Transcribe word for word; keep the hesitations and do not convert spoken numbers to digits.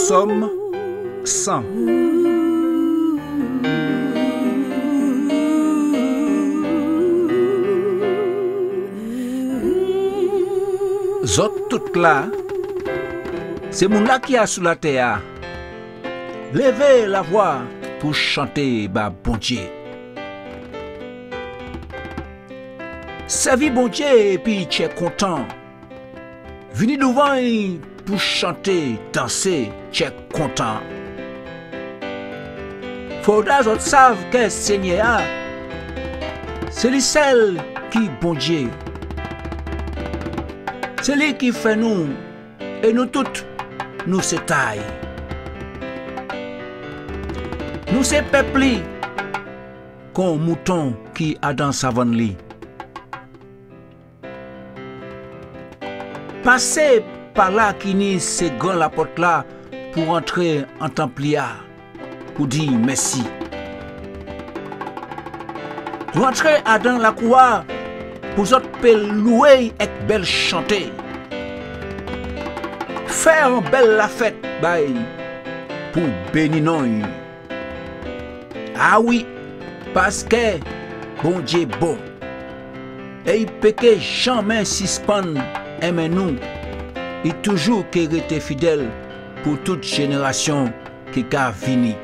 Sòm san. Zòt tout la, sé moun-la ki asou latè-a, lévé lavwa pou chanté ba Bondié. Sèvi Bondié épi tjè kontan. Vini douvan'y pou chanté, dansé, tjè kontan. Fodra zòt sav kè Sényè-a, sé li sèl ki Bondié. Sé li ki fè nou, é nou tout, nou sé ta'y. Nou sé pèp li, kon mouton ki adan savann li. Pasé pa la ki ni sé gran lapòt-la pou rantré an tanp li a, pou di mèsi. Rantré adan lakou-a pou zòt pé lwé'y èk bèl chanté. Fè on bèl lafèt ba'y pou béni non'y. A wi, paskè Bondié bon. É i pé ké janmé sispann enmen nou. I toujou ké rété fidèl pou tout jénérasyon ki ka vini.